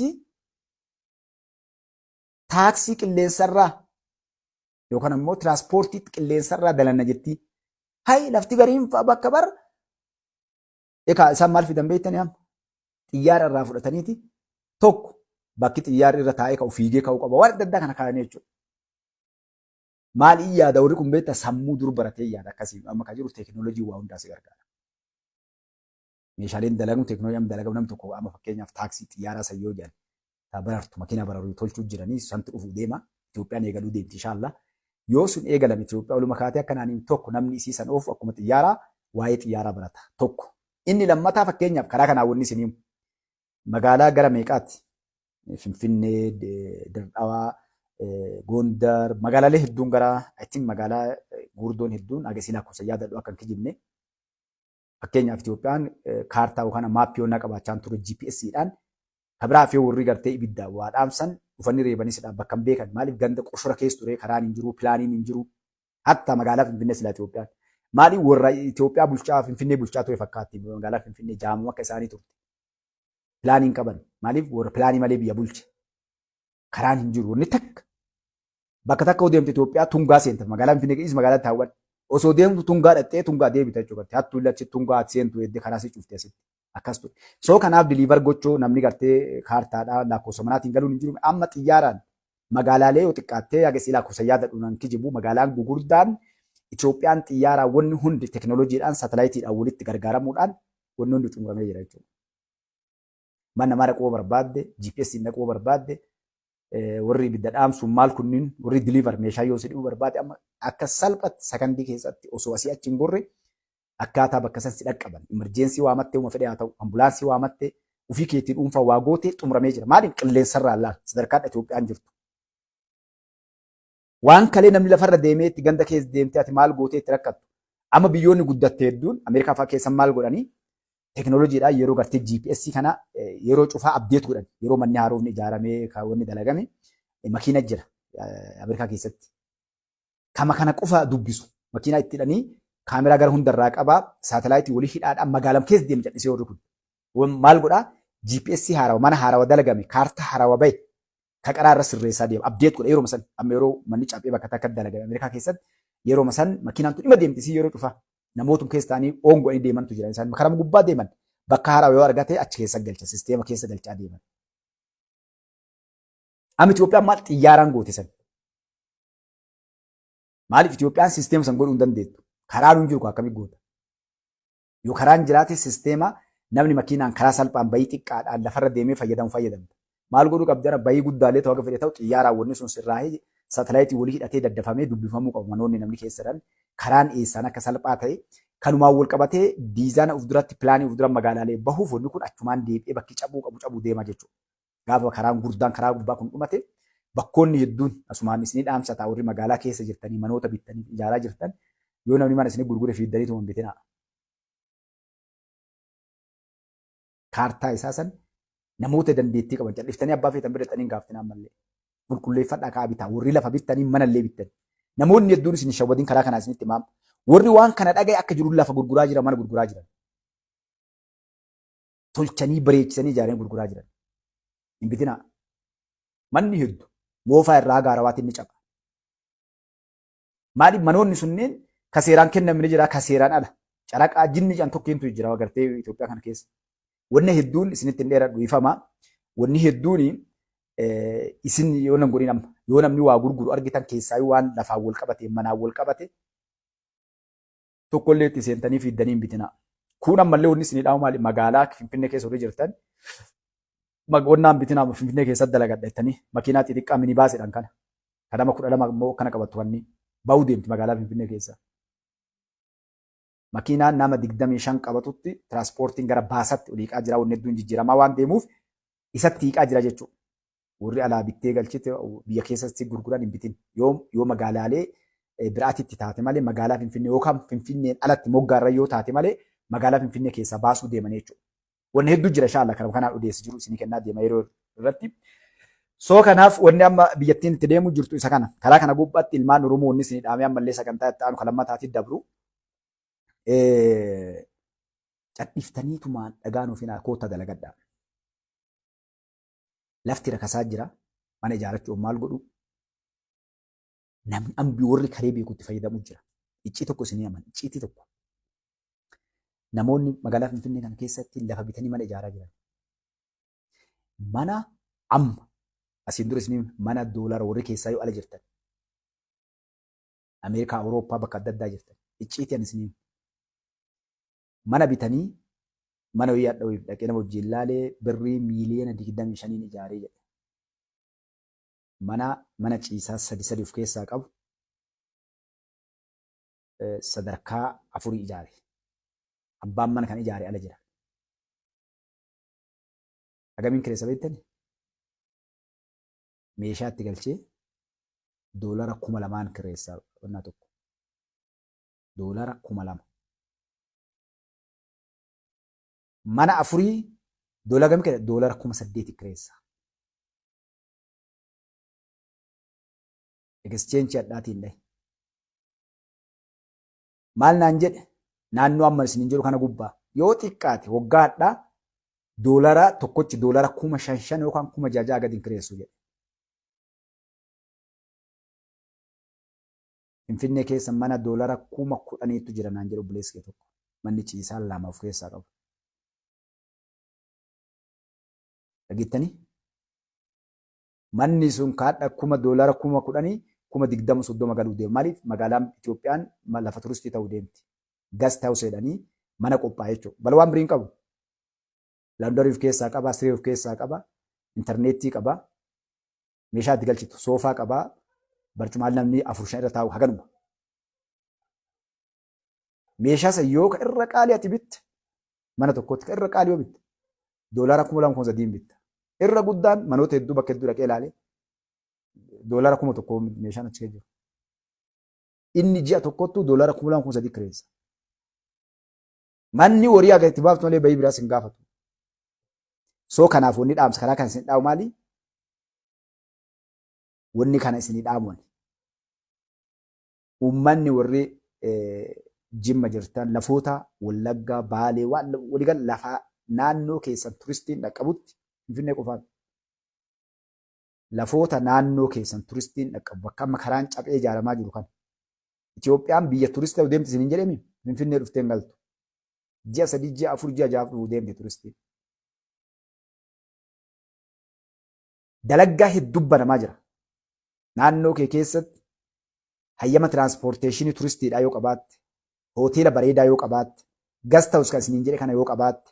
Lafti taaksii qilleensarraa yookaan ammoo tiraanspoortii qilleensarraa dalanna jetti. Hay lafti gariin bakka bar ekaa isaan maal fidan beektanii amma xiyyaara irraa fudhataniiti tokko bakki xiyyaarri irra taa'ee ka'u fiigee ka'uu qaba waan adda addaa kana kaa'anii jechuudha. Maal in yaada warri kun beektaa sammuu dur baratee yaada akkasii amma kan jiru teekinooloojii waa hundaa si gargaara. Meeshaaleen dalagamu teekinooloojii amma dalagamu namni tokko amma fakkeenyaaf taaksii xiyyaaraa san yoo jedhan taa barartu makiinaa bararu tolchuu jiranii santu dhufuu deema. Itoophiyaan eegaluu deemti inshaalla. Yoo sun eegalame Itoophiyaa oluma kaatee akka naaniin tokko namni isii san oofu akkuma xiyyaaraa waa'ee xiyyaaraa barata tokko. Inni lammataa fakkeenyaaf karaa kanaa wanni isin himu magaalaa gara meeqaatti Finfinnee, Dirdhawaa, Gondar, magaalaalee hedduun gara I think magaalaa gurguddoon hedduun agasii lakkoofsa yaadadhu akka hin kijibne. Fakkeenyaaf Itoophiyaan kaartaa yookaan maappii yoonnaa qabaachaa ture GPSdhaan ka biraa fi warri gartee ibidda waa dhaamsan dhufanii reebanii sidhaan bakka hin beekan maaliif ganda qoshora keessa ture karaan hin jiru pilaaniin hin jiru hatta magaalaa Finfinnee silaa Itoophiyaan maaliif warra Itoophiyaa bulchaa Finfinnee bulchaa ture fakkaatti magaalaa Finfinnee jaamama akka isaanii turte. Pilaanii hin qaban. Maaliif warra pilaanii malee biyya bulche. Karaan hin jiru. Wanni takka bakka takka yoo deemte Itoophiyaa tungaa seenta. Magaalaa Finfinnee keessa magaalaa taawwan. Osoo deemtu tungaa dhattee tungaa deebita jechuudha. Hattuu illee achi tungaa ati seentu eddee karaa si cufte asitti. Akkas ture. So kanaaf diliivar gochuu namni gartee kaartaadhaa lakkoofsa manaatiin galuun hin jiru. Amma xiyyaaraan magaalaalee yoo xiqqaattee haga lakkoofsa yaadadhu nan kijibu magaalaan gugurdaan Itoophiyaan xiyyaaraan wanni hundi teknooloojiidhaan saatalaayitiidhaan walitti gargaaramuudhaan wanni hundi xumuramee jira jechuudha. Mana namaa dhaquu barbaadde, GPS dhaquu barbaadde, warri ibidda dhaamsuun maal kunniin warri deliver meeshaa yoo si dhibuu barbaade amma akka salphatti sakandii keessatti osoo asii achi hin gorre akkaataa bakka san si dhaqqaban. Emergency waamattee uma fedhe haa ta'u, ambulaansii waamattee ofii keetii dhuunfaa waa gootee xumuramee jira. Maaliif qilleensarraa laal sadarkaa Itoophiyaan jirtu. Waan kalee namni lafarra deemee itti ganda keessa deemtee ati maal gootee itti rakkattu. Amma biyyoonni guddatte hedduun Ameerikaa fa'aa keessa maal godhanii teknooloojiidhaan yeroo gartee GPS kana yeroo cufaa update godhan yeroo manni haarofni ijaaramee wanni dalagame makiina jira Ameerikaa keessatti. Kama kana qofa dubbisu makiinaa itti hidhanii kaameraa gara hundarraa qabaa saatalaayitii walii hidhaadhaan magaalam keessa deema callisee warri kun. Maal godhaa GPS haarawa mana haarawa dalagame kaartaa haarawa bahe ka qaraa irra sirreessaa deema. Update godha yeroo san amma yeroo manni caphee bakka takka dalagame Ameerikaa keessatti yeroo san makiinaan tun dhima deemti isii yeroo cufa namootum keessa ta'anii oon godhanii deemantu jira isaan karaa gubbaa deeman bakka haaraa yoo argate achi keessa galcha sisteema keessa galchaa deeman. Amma Itoophiyaan maal xiyyaaraan goote san? Maaliif Itoophiyaan sisteema san godhuu hin dandeettu? Karaan hin jiru akkamii goota? Yoo karaan jiraate sisteema namni makiinaan karaa salphaan bayii xiqqaadhaan lafarra deemee fayyadamu fayyadamta. Maal godhuu qabdi bayii guddaalee ta'uu akka fedhe ta'u xiyyaaraan wanni sun sirraa'ee saatalaayitii walii hidhatee daddafamee dubbifamuu qabu manoonni namni keessa jiran karaan eessaan akka salphaa ta'e kanumaan wal qabatee diizaana of duratti pilaanii of dura magaalaalee bahuuf wanni kun achumaan deebi'ee bakki cabuu qabu cabuu deema jechuudha. Gaafa karaan gurdaan karaa gubbaa kun dhumate bakkoonni hedduun asumaan isinii dhaamsataa warri magaalaa keessa jirtanii manoota bittanii ijaaraa jirtan yoo namni mana isinii gurgure fiiddanii tuma hin bitinaa. Kaartaa isaa san namoota dandeettii qaban calliftanii abbaa feetan bira dhaqxanii hin gaaftinaa ammallee. Qulqulleeffadhaa kaa bitaa warri lafa bittanii manallee bittanii. Namoonni hedduun isin hin shawwadin karaa kanaa isinitti himaam. Warri waan kana dhagaye akka jiru lafa gurguraa jira mana gurguraa jiran. Tolchanii bareechisanii ijaaranii gurguraa jiran. Hin bitinaa. Manni heddu moofaa irraa gaarawaatiin ni caba. Maaliif manoonni sunneen ka seeraan kenname ni jira ka seeraan ala. Caraqaa jinni jedhan tokkeentu jira agartee Itoophiyaa kana keessa. Wanni hedduun isinitti hin dheeradhu ifama. Wanni hedduun isin yoo nan godhin amma yoo namni waa gurguru argitan keessaa waan lafaan wal qabate manaan wal qabate tokkollee itti seentanii fiiddanii hin bitinaa. Kun ammallee wanni isinii dhaamu maali magaalaa Finfinnee keessa warri jirtan wannaan bitinaa Finfinnee keessatti dalagadha jettanii makiinaa xixiqqaa minibaasidhaan kana. Kan nama 12 immoo kana qabattu wanni ba'uu deemti magaalaa Finfinnee keessa. Makiinaan nama 25 qabatutti tiraanspoortiin gara baasatti ol hiiqaa jira wanni hedduun jijjiiramaa waan deemuuf isatti hiiqaa jira jechuudha. Warri alaa bittee galchite biyya keessatti gurguran hin bitin. Yoo magaalaalee biraatitti taate malee magaalaa Finfinnee yookaan Finfinneen alatti moggaarra yoo taate malee magaalaa Finfinnee keessaa baasuu deeman jechuudha. Wanni hedduu jira inshallah kanuma kanaan odeessi jiru isinii kennaa deema yeroo irratti. So kanaaf wanni amma biyyattiin itti deemu jirtu isa kana. Karaa kana gubbaatti ilmaan Oromoo wanni isinii dhaamee ammallee sagantaa itti aanu kan lammataatti dabru. Cadhiftaniitumaan dhagaa nuuf hinaa koottaa dalagadhaa. Lafti rakasaa jira. Mana ijaarrachuuf maal godhu? Namni ambi warri karee beekutti fayyadamu jira. Iccii tokko isinii aman. Icciitii tokko. Namoonni magaalaa Finfinnee kana keessatti lafa bitanii mana ijaaraa jiran. Mana amma asiin dura isinii mana doolara warri keessaa yoo ala jirtan. Ameerikaa, Awurooppaa bakka adda addaa jirtan. Icciitii ani isinii mana bitanii mana wayii hadha wayiif dhaqee nama wajjin laalee birrii miiliyoona 25n ijaaree jedhe. Mana ciisaa sadi sadi of keessaa qabu sadarkaa afurii ijaare. Abbaan mana kan ijaare ala jira. Hagamiin kireessa beektani? Meeshaa itti galchee $2,000n kireessa qonnaa tokko. $2,000. Mana afurii doolara gamii kireessa? $8,000 kireessa. Exchange hadhaatiin dhahe. Maal naan jedhe? Naannoo amma isiniin jedhu kana gubbaa yoo xiqqaate waggaa hadhaa doolara tokkochi $5,000 yookaan 6,000 gadi hin kireessu jedhe. Finfinnee keessa mana $10,000tu jira naan jedhe obboleessi kee tokko. Manni ciisaa lama of keessaa qabu. Dhageettanii? Manni sun kaadha $10,000 20,000 30 galuu deema. Maaliif magaalaan Itoophiyaan lafa turistii ta'uu deemti. Guest house jedhanii mana qophaa'e jechuudha. Bala waan biriin qabu. Laundry of keessaa qaba, siree of keessaa qaba, intarneetii qaba, meeshaa itti galchitu, soofaa qaba, barcumaan namni afur shan irra taa'u haganuma. Meeshaa san yoo ka irra qaalii ati bitte mana tokkotti ka irra qaalii yoo bitte $2,000 3,000 bitta. Irra guddaan manoota hedduu bakka hedduu dhaqee ilaale $1,000 meeshaan achi keessa jiru. Inni ji'a tokkottuu $2,000 3,000 kireessa. Manni horii haga itti baaftu malee bahii biraas hin gaafatu. So kanaaf wanni dhaamsa karaa kan isin dhaamu maali? Wanni kana isin dhaamu ani. Uummanni warri Jimma jirtan lafoota Wallaggaa, Baalee waan waliigal lafaa naannoo keessan turistiin dhaqqabutti Finfinnee qofaan. Lafoota naannoo keessan turistiin dhaqqabu bakka amma karaan caphee ijaaramaa jiru kana. Itoophiyaan biyya turistii ta'uu deemti isiniin jedhemi Finfinnee dhuftee hin galtu. Ji'a 3, ji'a 4, ji'a 6 dhufuu deemti turistiin. Dalaggaa hedduu banamaa jira. Naannoo kee keessatti hayyama tiraanspoorteeshinii turistiidhaa yoo qabaatte, hoteela bareedaa yoo qabaatte, guest house kan isiniin jedhe kana yoo qabaatte,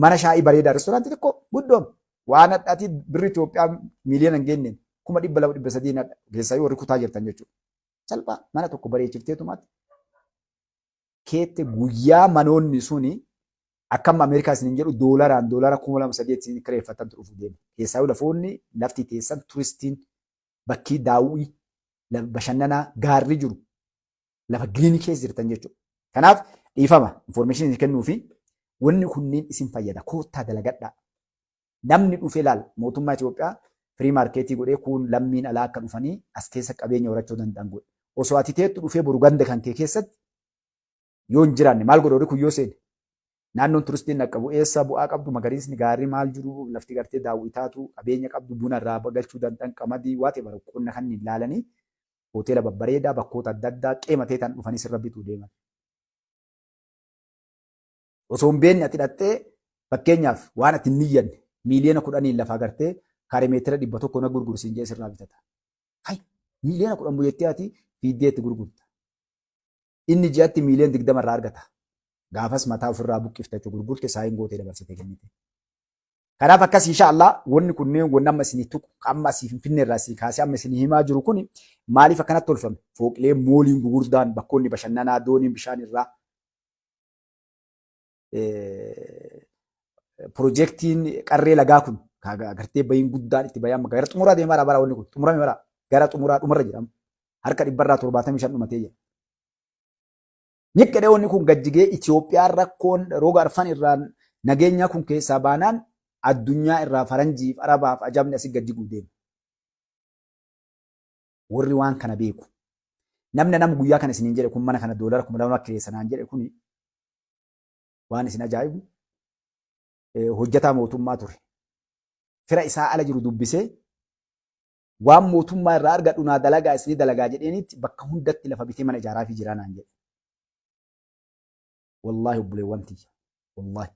mana shaayii bareedaa restoraantii xiqqoo guddoom waan hadhaatii birri Itoophiyaa miiliyoona hin geenneen 200,000 300 hadha keessaa warri kutaa jirtan jechuudha. Salphaa mana tokko bareechifteetumaatti keette guyyaa manoonni suni akka amma Ameerikaa isiniin jedhu doolaraan $2,000 3,000 isin kireeffattantu dhufu deema. Keessaa lafoonni lafti teessan turistiin bakkii daawwii bashannanaa gaarri jiru lafa giriinii keessa jirtan jechuudha. Kanaaf dhiifama information isin kennuu fi wanni kunneen isin fayyada koottaa dalagadhaa. Namni dhufee laal mootummaa Itoophiyaa firii maarkeetii godhee kuun lammiin alaa akka dhufanii as keessa qabeenya horachuu danda'an godhe. Osoo ati teettu dhufee boru ganda kan kee keessatti yoo hin jiraanne maal godha horii kun yoo seene? Naannoon turistiin dhaqqabu eessa bu'aa qabdu magariisni gaarri maal jiru lafti gartee daawwii taatu qabeenya qabdu buna irraa galchuu danda'an qamadii waa ta'e bara qonna kan hin laalanii hoteela babbareedaa bakkoota adda addaa qeema ta'e tan dhufanii sirra bituu deeman. Osoo hin beekne ati dhattee fakkeenyaaf waan ati hin niyyanne miiliyoona 10n lafaa gartee kaaree meetira 100 na gurgursiin jee sirraa bitata. Hay miiliyoona 10 buyettee ati fiiddee itti gurgurta. Inni ji'atti miiliyoona 20 irraa argata. Gaafas mataa ofirraa buqqifta jechuudha gurgurte saayin gootee dabarsitee kennite. Kanaaf akkas insha Allah wanni kunneen wanni amma isinii tuqu amma asii Finfinnee irraa isinii kaasee amma isinii himaa jiru kun maaliif akkanatti tolfame? Fooqilee mooliin gugurdaan bakkoonni bashannanaa dooniin bishaan irraa piroojeektiin qarree lagaa kun agartee bahiin guddaan itti bahee amma gara xumuraa deemaa bara wanni kun xumurame bara gara xumuraa dhumarra jira harka dhibbarraa 75 dhumatee jira. Niqqedhee wanni kun gajjigee Itoophiyaan rakkoon roga arfan irraan nageenyaa kun keessaa baanaan addunyaa irraa faranjiif arabaaf ajabni asii gajjiguu deema. Warri waan kana beeku. Namni nama guyyaa kana isiniin jedhe kun mana kana $2,000 kireessa naan jedhe kuni waan isin ajaa'ibu hojjetaa mootummaa ture. Fira isaa ala jiru dubbisee, waan mootummaa irraa argadhu naa dalagaa, isinii dalagaa jedheenitti bakka hundatti lafa bitee mana ijaaraafii jira naan jedhe. Wallaahi obboleewwan tiyya. Wallaahi.